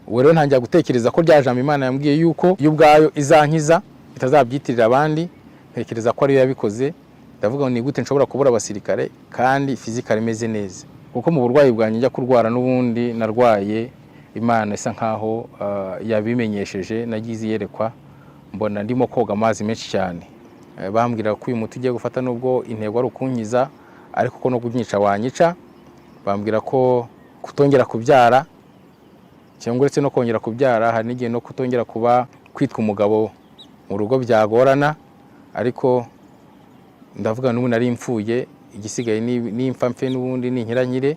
Ubu rero ntangira gutekereza ko rya jambo Imana yambwiye yuko yo ubwayo izankiza itazabyitirira abandi, ntekereza ko ariyo yabikoze. Ndavuga ngo ni gute nshobora kubura abasirikare kandi physical imeze neza? Kuko mu burwayi bwanjye njya kurwara n'ubundi narwaye, Imana isa nkaho yabimenyesheje. Nagize iyerekwa, mbona ndimo koga amazi menshi cyane. Bambwira ko uyu muti ugiye gufata, nubwo intego ari ukunkiza, ariko ko no kunyica wanyica. Bambwira ko kutongera kubyara, cyangwa uretse no kongera kubyara, hari n'igihe no kutongera kuba kwitwa umugabo mu rugo byagorana. Ariko ndavuga n'ubu nari mfuye, igisigaye nimfa mfe, n'ubundi ninkira nkire.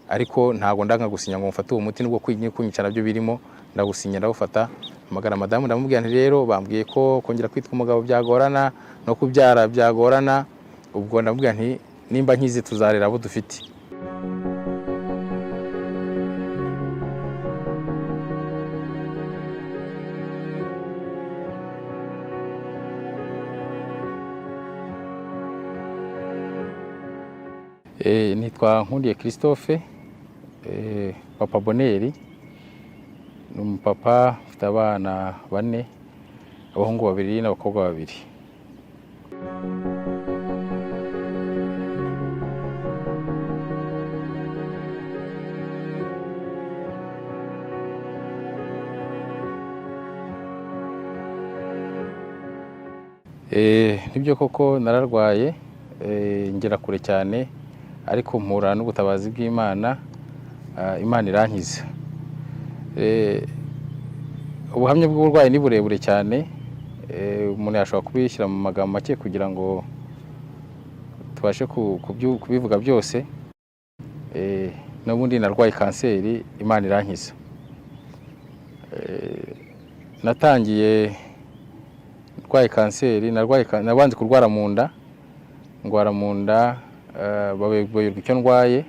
Ariko ntabwo ndanga gusinya ngo mfate uwo muti, nubwo kunyica nabyo birimo. Ndagusinya, ndawufata, mpamagara madamu, ndamubwira nti: "Rero bambwiye ko kongera kwitwa umugabo byagorana, no kubyara byagorana." Ubwo ndamubwira nti: "Nimba nkize tuzarera abo dufite." Nitwa Nkundiye Christophe, Papa Bonheur. Ni umupapa ufite abana bane, abahungu babiri n'abakobwa babiri. Nibyo koko nararwaye, ngera kure cyane, ariko mpura n'ubutabazi bw'Imana, Imana irankiza. Ubuhamya bw'uburwayi ni burebure cyane, umuntu yashobora kubishyira mu magambo make kugira ngo tubashe kubivuga byose. N'ubundi narwaye kanseri, Imana irankiza. Natangiye ndwaye kanseri, narwaye nabanje kurwara mu nda, ndwara mu nda, bayoberwa icyo ndwaye.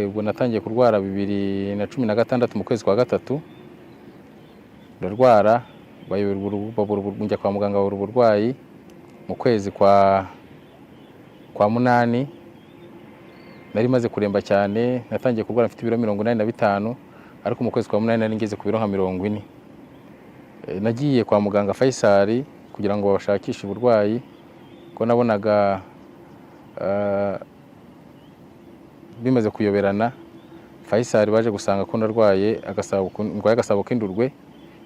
Ubwo natangiye kurwara 2016 mu kwezi kwa gatatu, ndarwara, bayoberwa njya kwa muganga babura uburwayi. Mu kwezi kwa munani nari maze kuremba cyane. Natangiye kurwara mfite ibiro 85, ariko mu kwezi kwa munani nari ngeze ku biro nka 40. Nagiye kwa muganga Faisal kugira ngo bashakishe uburwayi, ko nabonaga bimaze kuyoberana. Faisal baje gusanga ko narwaye agasabo, ndwaye agasabo k'indurwe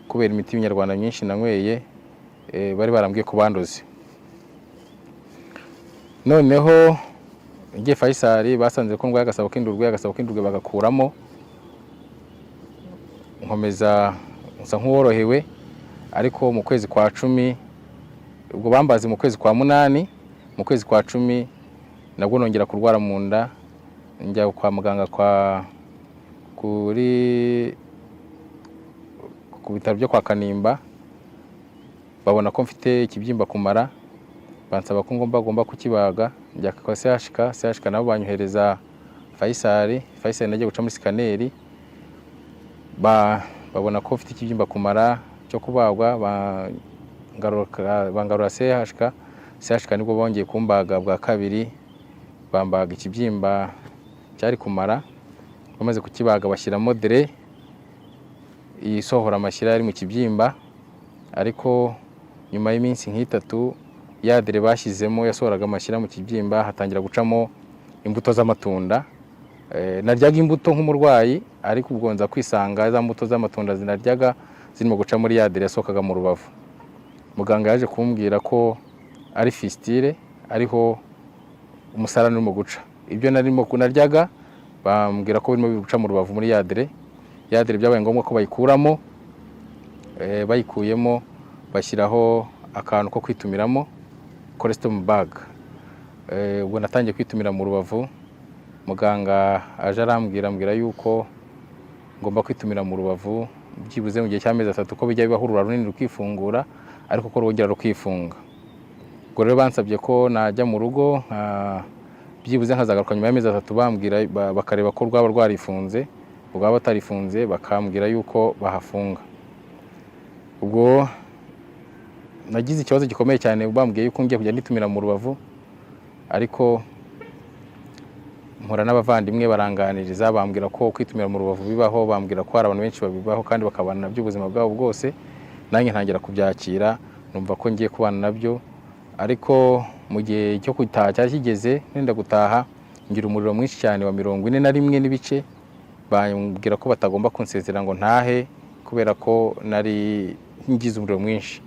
kubera imiti y'inyarwanda myinshi nanyweye. Bari barambwiye ko bandoze. Noneho ngiye Faisal basanze ko ndwaye agasabo k'indurwe, agasabo k'indurwe bagakuramo, nkomeza nsa nk'uworohewe. Ariko mu kwezi kwa cumi, ubwo bambaze mu kwezi kwa munani, mu kwezi kwa cumi nabwo nongera kurwara mu nda, njya kwa muganga kwa kuri ku bitaro byo kwa Kanimba, babona ko mfite ikibyimba ku mara, bansaba ko ngomba kukibaga. Njya kwa CHK, CHK nabo banyohereza Faisal. Faisal nagiye guca muri scanner, babona ko mfite ikibyimba ku mara cyo kubagwa, bangarura CHK. CHK nibwo bongeye kumbaga bwa kabiri, bambaga ikibyimba cyari kumara. Bamaze kukibaga bashyiramo drain isohora amashyira yari mu kibyimba, ariko nyuma y'iminsi nk'itatu ya drain bashyizemo yasohoraga amashyira mu kibyimba hatangira gucamo imbuto z'amatunda. Naryaga imbuto nk'umurwayi, ariko ubwo nza kwisanga za mbuto z'amatunda zinaryaga zirimo guca muri ya drain yasohokaga mu rubavu. Muganga yaje kumbwira ko ari fistule, ariho umusarani urimo guca. Ibyo narimo naryaga bambwira ko birimo guca mu rubavu muri ya drain. Ya drain byabaye ngombwa ko bayikuramo. Bayikuyemo bashyiraho akantu ko kwitumiramo, colostomy bag. Ubwo natangiye kwitumira mu rubavu. Muganga aje arambwira, ambwira yuko ngomba kwitumira mu rubavu byibuze mu gihe cy'amezi 3, ko bijya bibaho urura runini rukifungura, ariko ko rwongera rukifunga. Ubwo rero bansabye ko najya mu rugo byibuze nkazagaruka nyuma y'amezi 3, bambwira bakareba ko rwaba rwarifunze, rwaba batarifunze bakambwira yuko bahafunga. Ubwo nagize ikibazo gikomeye cyane, bambwiye yuko ngiye kujya nitumira mu rubavu, ariko Mpura n'abavandimwe baranganiriza, bambwira ko kwitumira mu rubavu bibaho, bambwira ko hari abantu benshi babibaho kandi bakabana nabyo ubuzima bwabo bwose. Nanjye ntangira kubyakira, numva ko ngiye kubana nabyo. Ariko mu gihe cyo gutaha cyari kigeze, nenda gutaha ngira umuriro mwinshi cyane wa 41 n'ibice. Bambwira ko batagomba kunsezera ngo ntahe kubera ko nari ngize umuriro mwinshi.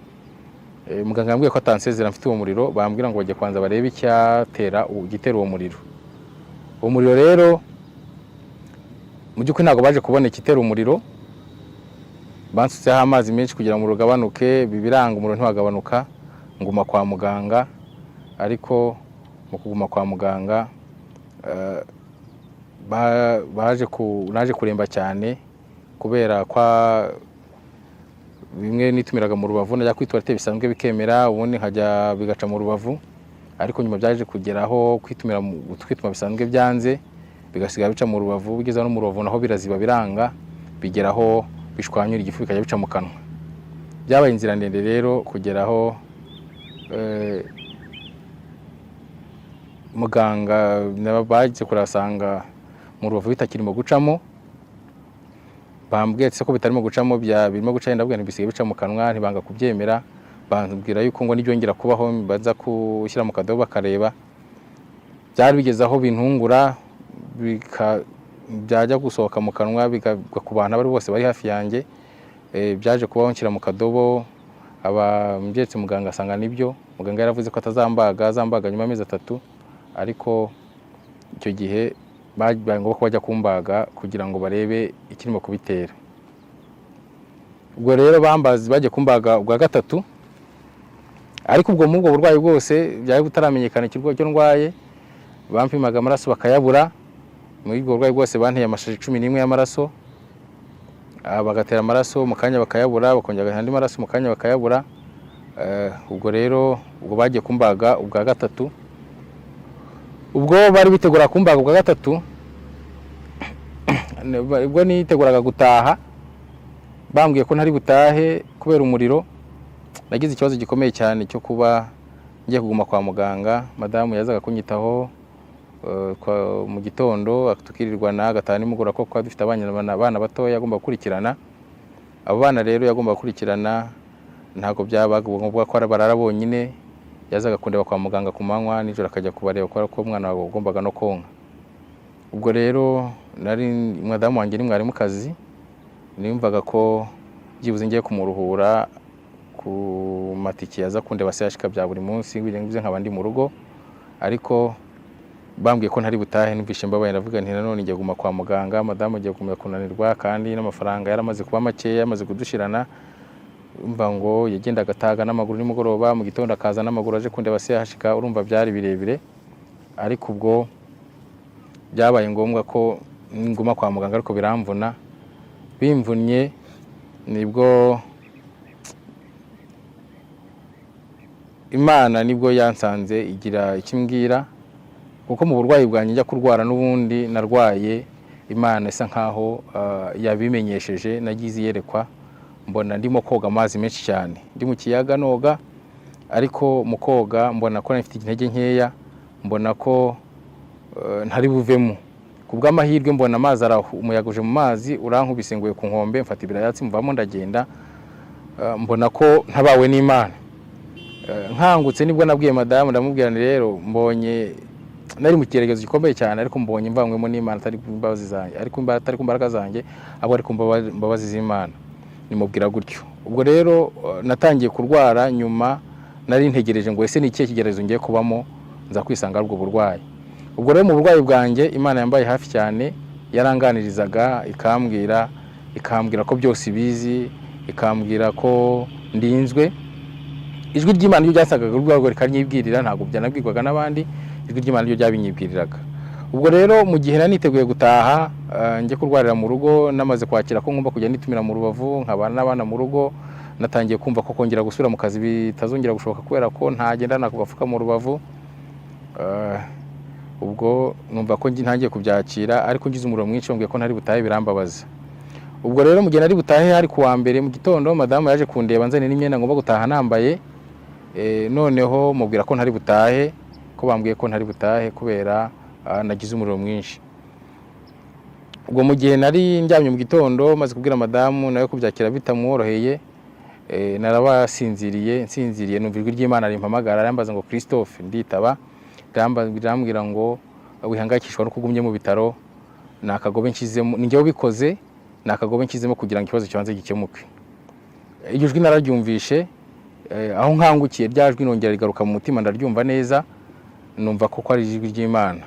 Muganga yambwiye ko atansezera mfite uwo muriro, bambwira ngo bajye kubanza barebe icyatera igitera uwo muriro. Uwo muriro rero mu by'ukuri ntabwo baje kubona igitera umuriro. Bansutseho amazi menshi kugira ngo umuriro ugabanuke, biranga, umuriro ntiwagabanuka. Nguma kwa muganga, ariko mu kuguma kwa muganga naje kuremba cyane kubera kwa bimwe nitumiraga mu rubavu, najya kuri toilette bisanzwe bikemera, ubundi nkajya bigaca mu rubavu. Ariko nyuma byaje kugeraho kwitumira kwituma bisanzwe byanze, bigasigara bica mu rubavu. Bigeze no mu rubavu naho biraziba biranga, bigeraho bishwanyura igifu bikajya bica mu kanwa. Byabaye inzira ndende rero kugeraho muganga bagiye kurasanga mu rubavu bitakirimo gucamo. Bambwiye ko bitarimo gucamo, bya birimo guca, ndabwira nti bisigaye bica mu kanwa, ntibanga kubyemera. Bambwira yuko ngo nibyongera kubaho baza gushyira mu kadobo bakareba. Byari bigeze aho bintungura, byajya gusohoka mu kanwa bikagwa ku bantu abo ari bose bari hafi yanjye. Byaje kubaho nshyira mu kadobo, aba mbyetse muganga asanga nibyo. Muganga yaravuze ko atazambaga, azambaga nyuma y'amezi 3, ariko icyo gihe babaye ngombwa ko bajya kumbaga kugira ngo barebe ikirimo kubitera. Ubwo rero bambaze bagiye kumbaga ubwa gatatu, ariko ubwo muri ubwo burwayi bwose byari butaramenyekana ikirwayi cyo ndwaye. Bampimaga amaraso bakayabura. Muri ubwo burwayi bwose banteye amashashi 11 y'amaraso. Bagatera amaraso mu kanya bakayabura, bakongera bagatera andi maraso mu kanya bakayabura. Ubwo rero ubwo bagiye kumbaga ubwa gatatu, ubwo bari bitegura kumbaga ubwa gatatu, ubwo niteguraga gutaha bambwiye ko ntari butahe kubera umuriro. Nagize ikibazo gikomeye cyane cyo kuba ngiye kuguma kwa muganga. Madamu yazaga kunyitaho mu gitondo tukirirwana, agataha nimugoroba, kuko twari dufite abana batoya agomba gukurikirana. Abo bana rero yagomba gukurikirana ntabwo byabaga ngombwa ko barara bonyine. Yazaga kundeba kwa muganga ku manywa, nijoro akajya kubareba kubera ko umwana wagombaga no konka. Ubwo rero nari madamu wanjye ni mwarimukazi, nimvaga ko byibuze ngiye kumuruhura ku matike yaza kundeba CHK bya buri munsi, birenze nkaba ndi mu rugo. Ariko bambwiye ko ntari butahe, numvishe mbabaye, ndavuga nti nanone ngiye kuguma kwa muganga, madamu agiye gukomeza kunanirwa, kandi n'amafaranga yaramaze kuba makeya, yamaze kudushirana. Umva ngo yagendaga ataga n'amaguru nimugoroba, mu gitondo akaza n'amaguru aje kundeba CHK. Urumva byari birebire, ariko ubwo byabaye ngombwa ko nguma kwa muganga, ariko biramvuna. Bimvunnye nibwo Imana nibwo yansanze igira icyo imbwira, kuko mu burwayi bwanjye njya kurwara n'ubundi narwaye Imana isa nkaho yabimenyesheje. Nagize iyerekwa, mbona ndimo koga amazi menshi cyane, ndi mu kiyaga noga, ariko mu koga mbona ko mfite intege nkeya, mbona ko ntari buvemo. Ku bw'amahirwe mbona amazi umuyaga uje mu mazi urankubise, nguye ku nkombe, mfata ibirayatsi mvamo ndagenda. Mbona ko ntabawe n'Imana. Nkangutse nibwo nabwiye madamu, ndamubwira nti rero mbonye nari mu cyerekezo gikomeye cyane, ariko mbonye mvanywemo n'Imana, atari ku mbabazi zanjye, ariko atari ku mbaraga zanjye, ahubwo ari ku mbabazi z'Imana. Nimubwira gutyo. Ubwo rero natangiye kurwara nyuma, nari ntegereje ngo ese ni ikihe kigeragezo ngiye kubamo, nza kwisanga ari ubwo burwayi. Ubwo rero mu burwayi bwanjye Imana yambaye hafi cyane, yaranganirizaga, ikambwira ko byose ibizi, ikambwira ko ndinzwe. Ijwi ry'Imana ryo ryasagaga urwego rikanyibwirira, ntabwo byanabwirwaga n'abandi, ijwi ry'Imana ryo ryabinyibwiriraga. Ubwo rero mu gihe nari niteguye gutaha, njye kurwarira mu rugo, namaze kwakira ko ngomba kujya nitumira mu rubavu nkabana n'abana mu rugo, natangiye kumva ko kongera gusubira mu kazi bitazongera gushoboka kubera ko ntagendana ku gafuka mu rubavu. Ubwo numva ko ntangiye kubyakira, ariko ngize umuriro mwinshi bambwiye ko ntari butahe, birambabaza. Ubwo rero mu gihe nari butahe hari ku wa mbere mu gitondo, madamu yaje kundeba nzanye n'imyenda ngomba gutaha nambaye. Noneho mubwira ko ntari butahe, ko bambwiye ko ntari butahe kubera nagize umuriro mwinshi. Ubwo mu gihe nari ndyamye mu gitondo, maze kubwira madamu, nawe kubyakira bitamworoheye, narabasinziriye. Nsinziriye numva ijwi ry'Imana rimpamagara, arambaza ngo: "Christophe?" Nditaba. Rirambwira ngo: "Wihangayikishwa no kugumye mu bitaro, ni akagobe nshyizemo, ni njyewe ubikoze, ni akagobe nshyizemo kugira ngo ikibazo kibanze gikemuke." Iryo jwi nararyumvishe. Aho nkangukiye, rya jwi nongera rigaruka mu mutima, ndaryumva neza, numva ko ari ijwi ry'Imana.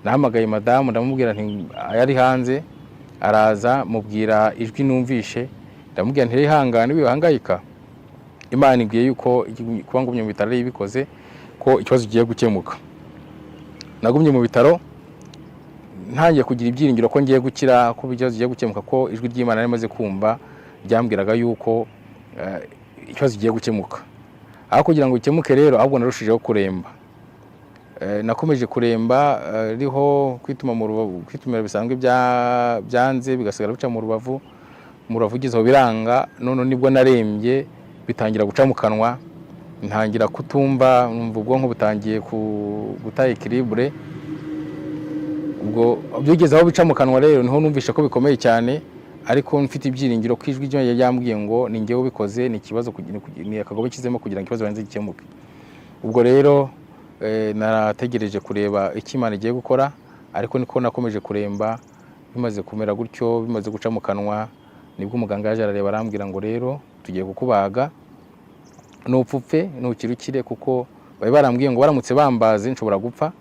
Nahamagaye madamu, ndamubwira nti yari hanze, araza, mubwira ijwi numvishe. Ndamubwira nti: "Ihangane, wihangayika, Imana ibwiye yuko kuba ngumye mu bitaro ari ibikoze, ko ikibazo kigiye gukemuka." Nagumye mu bitaro ntangiye kugira ibyiringiro ko ngiye gukira, ko ikibazo kigiye gukemuka, ko ijwi ry'Imana rimaze kumva ryambwiraga yuko ikibazo kigiye gukemuka. Aho kugira ngo gikemuke rero, ahubwo narushijeho kuremba. Nakomeje kuremba, riho kwituma mu rubavu, kwitumira bisanzwe byanze, bigasigara bica mu rubavu. Mu rubavu ugezeho biranga. None nibwo narembye bitangira guca mu kanwa, ntangira kutumva, numva ubwonko butangiye guta équilibre. Ubwo byugeze aho bica mu kanwa rero, niho numvishe ko bikomeye cyane, ariko mfite ibyiringiro ko ijwi ryanjye ryambwiye ngo ni njyewe ubikoze, ni ikibazo ni akagobe kizemo kugira ngo ikibazo banze gikemuke. Ubwo rero narategereje kureba icyo Imana igiye gukora, ariko niko nakomeje kuremba. Bimaze kumera gutyo, bimaze guca mu kanwa, nibwo umuganga yaje arareba, arambwira ngo: "Rero tugiye kukubaga, nupfa nukira ukire," kuko bari barambwiye ngo baramutse bambaze nshobora gupfa,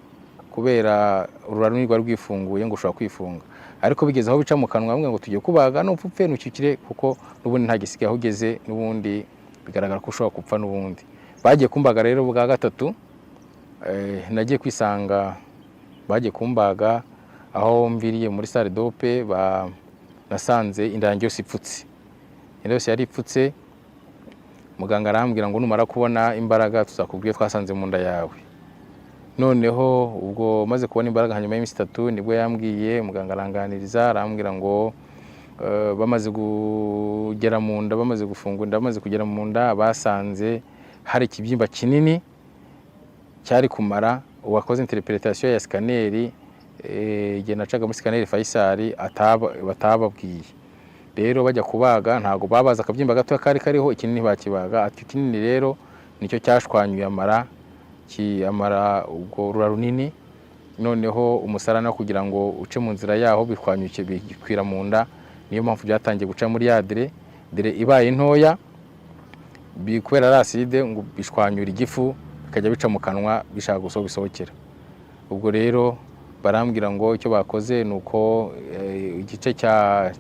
kubera urura runini rwari rwifunguye, ngo ushobora kwifunga. Ariko bigeze aho bica mu kanwa, bambwira ngo: "Tugiye kubaga, nupfa upfe, nukire, kuko n'ubundi nta gisigaye, aho ugeze n'ubundi bigaragara ko ushobora gupfa n'ubundi." Bagiye kumbaga rero bwa gatatu. Nagiye kwisanga bagiye kumbaga, aho mviriye muri salle d'op ba nasanze inda yanjye yose ipfutse, inda yose yari ipfutse. Muganga arambwira ngo: "Numara kubona imbaraga tuzakubwiye twasanze mu nda yawe." Noneho ubwo maze kubona imbaraga hanyuma y'iminsi 3, nibwo yambwiye. Muganga aranganiriza, arambwira ngo bamaze kugera mu nda, bamaze gufungura inda, bamaze kugera mu nda, basanze hari ikibyimba kinini cyari kumara. Uwakoze interpretation ya scanner, igihe nacaga muri scanner Faisal, batababwiye. Rero bajya kubaga ntabwo babaza akabyimba gato kari kariho, ikinini bakibaga. Ati: "Ikinini rero nicyo cyashwanyuye amara, amara ubwo rura runini, noneho umusarani kugira ngo uce mu nzira yaho bishwanyuke bikwira mu nda, niyo mpamvu byatangiye guca muri ya dere ibaye ntoya, kubera ari acide ngo bishwanyura igifu, bikajya bica mu kanwa bishaka gusohoka bisohokera." Ubwo rero barambwira ngo icyo bakoze ni uko igice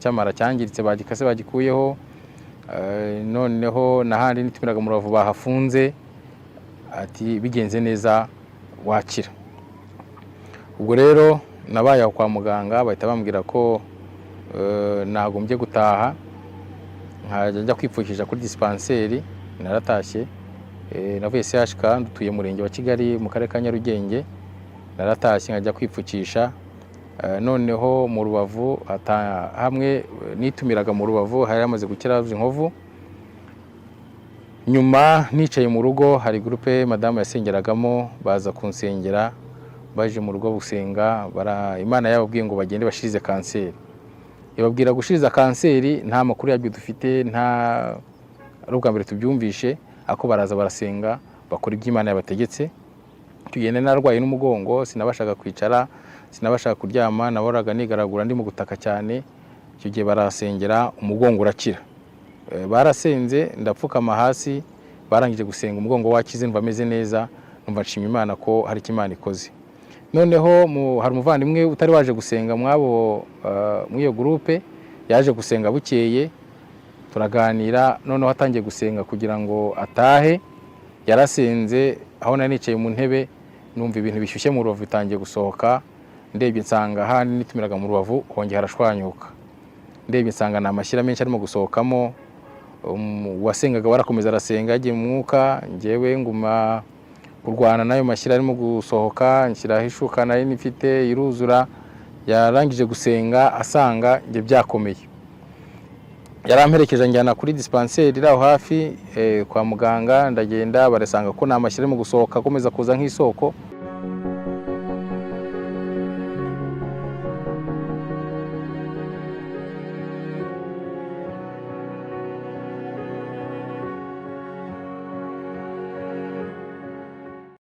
cy'amara cyangiritse bagikase, bagikuyeho. Noneho n'ahandi nitumiraga mu rubavu bahafunze. Ati: "Bigenze neza wakira." Ubwo rero nabaye aho kwa muganga, bahita bambwira ko nagombye gutaha nkajya njya kwipfukisha kuri dispensaire. Naratashye. Navuye CHK, ndutuye Murenge wa Kigali mu Karere ka Nyarugenge. Naratashye nkajya kwipfukisha. Noneho mu rubavu hamwe nitumiraga mu rubavu hari hamaze gukira inkovu. Nyuma nicaye mu rugo, hari groupe madamu yasengeragamo, baza kunsengera. Baje mu rugo gusenga, Imana yababwiye ngo bagende bashirize kanseri. Ibabwira gushiriza kanseri, nta makuru yabyo dufite, nta ari ubwa mbere tubyumvishe, ariko baraza barasenga, bakora ibyo Imana yabategetse. Tugenda narwaye n'umugongo, sinabashaga kwicara, sinabashaga kuryama, nahoraga nigaragura ndimo gutaka cyane. Icyo gihe barasengera, umugongo urakira. Barasenze, ndapfukama hasi, barangije gusenga umugongo wakize, numva ameze neza, numva nshima Imana ko hari icyo Imana ikoze. Noneho hari umuvandimwe utari waje gusenga mwabo muri iyo groupe, yaje gusenga bukeye, turaganira. Noneho atangiye gusenga kugira ngo atahe, yarasenze, aho nari nicaye mu ntebe numva ibintu bishyushye mu rubavu bitangiye gusohoka. Ndebye nsanga ahandi nitumiraga mu rubavu hongeye harashwanyuka. Ndebye nsanga ni amashyira menshi arimo gusohokamo. Uwasengaga barakomeza arasenga, yagiye mu mwuka, njyewe nguma kurwana n'ayo mashyira arimo gusohoka, nshyiraho ishuka nari nifite iruzura. Yarangije gusenga asanga njye byakomeye, yaramperekeje anjyana kuri dispensaire iri aho hafi, kwa muganga. Ndagenda, barasanga ko nta mashyira arimo gusohoka akomeza kuza nk'isoko.